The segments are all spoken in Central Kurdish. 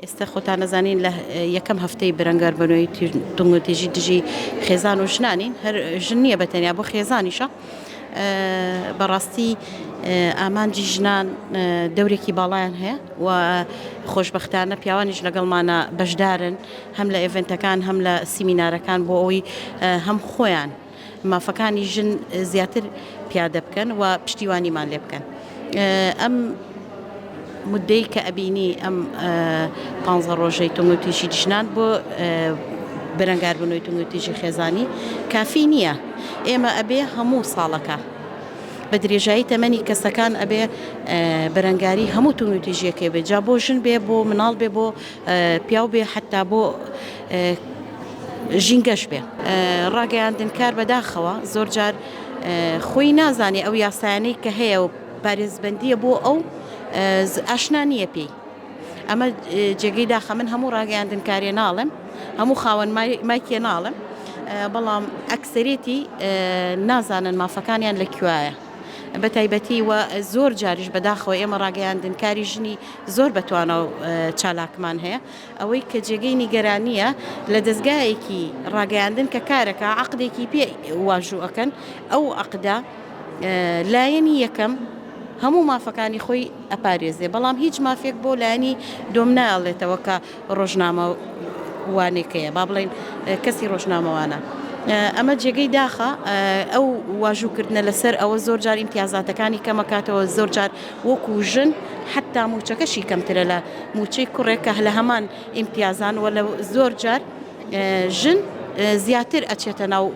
ئێستا خۆتان ئەزانین لە یەکەم هەفتەی بەرەنگاربوونەوەی توندوتیژی دژی خێزان و ژنانین، هەر ژن نییە بە تەنیا بۆ خێزانیشە. بەڕاستی ئامانجی ژنان دەورێکی باڵایان هەیە و خۆشبەختانە پیاوانیش لەگەڵمانە بەشدارن هەم لە ئێڤنتەکان هەم لە سیمینارەکان بۆ ئەوەی هەم خۆیان مافەکانی ژن زیاتر پیادە بکەن و پشتیوانیمان لێ بکەن. ئەم مدەی کە ئەبینی ئەم پانزە ڕۆژەی توندوتیژی ژنان بۆ بەرەنگاربوونەوەی توندوتیژی خێزانی کافی نییە. ئێمە ئەبێ هەموو ساڵەکە بە درێژایی تەمەنی کەسەکان ئەبێ بەرەنگاری هەموو توندوتیژیەکەی بێ جا بۆ ژن بێ بۆ مناڵ بێ بۆ پیاو بێ حتا بۆ ژینگەش بێ. ڕاگەیاندنکار بەداخەوە زۆر جار خۆی نازانێ ئەو یاسایانەی کە هەیە و پارێزبەندییە بۆ ئەو ئاشنا نییە پێی. ئەمە جێگەی داخە من هەموو ڕاگەیاندنکارێ ناڵێم هەموو خاوەن مایکێ ناڵێم بەڵام ئەکسەرێتی نازانن مافەکانیان لە کوایە. بە تایبەتی و زۆر جاریش بەداخەوە ئێمە ڕاگەیاندنکاری ژنی زۆر بەتوانا و چالاکمان هەیە ئەوەی کە جێگەی نیگەرانییە لە دەزگایەکی ڕاگەیاندن کە کارەکە عەقدێکی پێ واژوو ئەکەن ئەو عەقدە لایەنی یەکەم هەموو مافەکانی خۆی ئەپارێزێ بەڵام هیچ مافێک بۆ لایەنی دۆم نایەڵێتەوە کە ڕۆژنامەوانێکەیە با بڵێین کەسی ڕۆژنامەوانە ئەمە جێگەی داخە ئەو واژووکردنە لەسەر ئەوە زۆر جار ئیمتیازاتەکانی کەمەکاتەوە زۆر جار وەکو ژن حتا موچەکەشی کەمترە لە موچەی کوڕێک کە لە هەمان ئیمتیازان وە لە زۆر جار ژن زیاتر ئەچێتە ناو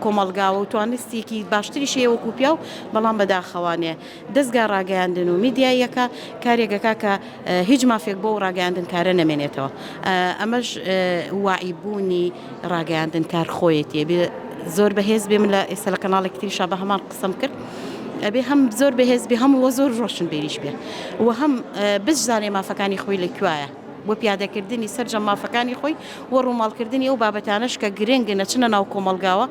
کۆمەڵگاوە و توانستێکی باشتریش هەیە وەکو پیاو بەڵام بەداخەوانێ دەزگا ڕاگەیاندن و میدیاییەکە کارێک ئەکا کە هیچ مافێک بۆ ئەو ڕاگەیاندنکارە نەمێنێتەوە ئەمەش واعی بوونی ڕاگەیاندنکار خۆیەتی ئەبێ زۆر بەهێز بێ من لە ئێستا لە کەناڵێکی تریشا بە هەمان قسەم کرد ئەبێ هەم زۆر بەهێز بێ هەم وە زۆر ڕۆشنبیریش بێ و هەم بشزانێ مافەکانی خۆی لە کوایە بۆ پیادەکردنی سەرجەم مافەکانی خۆی و ڕووماڵکردنی ئەو بابەتانەش کە گرنگن ئەچنە ناو کۆمەڵگاوە،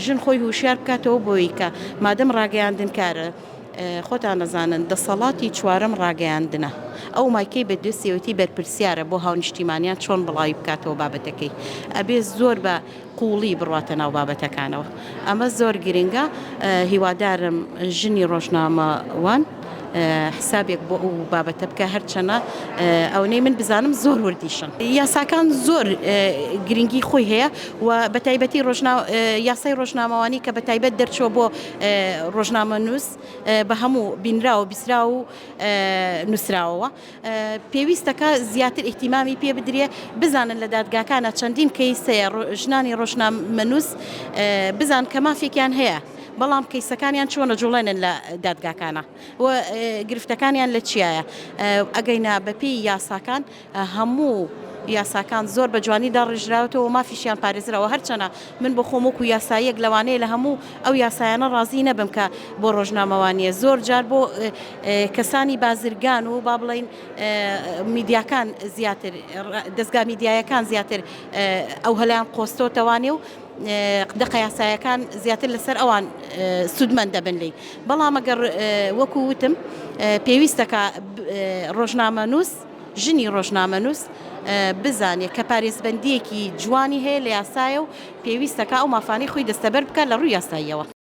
ژن خۆی هوشیار بکاتەوە بۆی کە مادەم ڕاگەیاندنکارە خۆتان ئەزانن دەسەڵاتی چوارەم ڕاگەیاندنە ئەو مایکەی بە دەستیەوەتی بەرپرسیارە بۆ هاونیشتیمانیان چۆن بڵاوی بکاتەوە بابەتەکەی ئەبێ زۆر بە قووڵی بڕواتە ناو بابەتەکانەوە ئەمە زۆر گرنگە هیوادارم ژنی ڕۆژنامەوان حسابێک بۆ ئەو بابەتە بکە هەرچەنە ئەونەی من بزانم زۆر وردیشن یاساکان زۆر گرنگی خۆی هەیە و بە تایبەتی ڕۆژنا یاسای ڕۆژنامەوانی کە بە تایبەت دەرچوە بۆ ڕۆژنامەنووس بە هەموو بینراوە بیسرا و نووسراوەوە پێویستەکە زیاتر ئیهتیمامی پێ بدرێ، بزانن لە دادگاکانا چەندین کەیس هەیە ژنانی ڕۆژنامەنووس بزان کە مافێکیان هەیە بەڵام کەیسەکانیان چۆن ئەجوڵێنن لە دادگاکانا و گرفتەکانیان لە چیایە ئەگەینا بەپێی یاساکان هەموو یاساکان زۆر بە جوانی داڕێژراوەتەوە و مافیشیان پارێزراوە هەرچەنە من بۆ خۆم وەکو یاساییەک لەوانەیە لە هەموو ئەو یاسایانە ڕازی نەبم کە بۆ ڕۆژنامەوانییە زۆر جار بۆ کەسانی بازرگان و با بڵێین میدیاکان زیاتر دەزگا میدیایەکان زیاتر ئەو هەلایان قۆستۆتەوانێ و دەقە یاسایەکان زیاتر لەسەر ئەوان سوودمەند دەبن لێی بەڵام ئەگەر وەکو وتم پێویستەکە ڕۆژنامەنووس ژنی ڕۆژنامەنووس بزانێ کە پارێزبەندییەکی جوانی هەیە لە یاسایە و پێویستە کە ئەو مافانەی خۆی دەستەبەر بکات لە ڕووی یاساییەوە.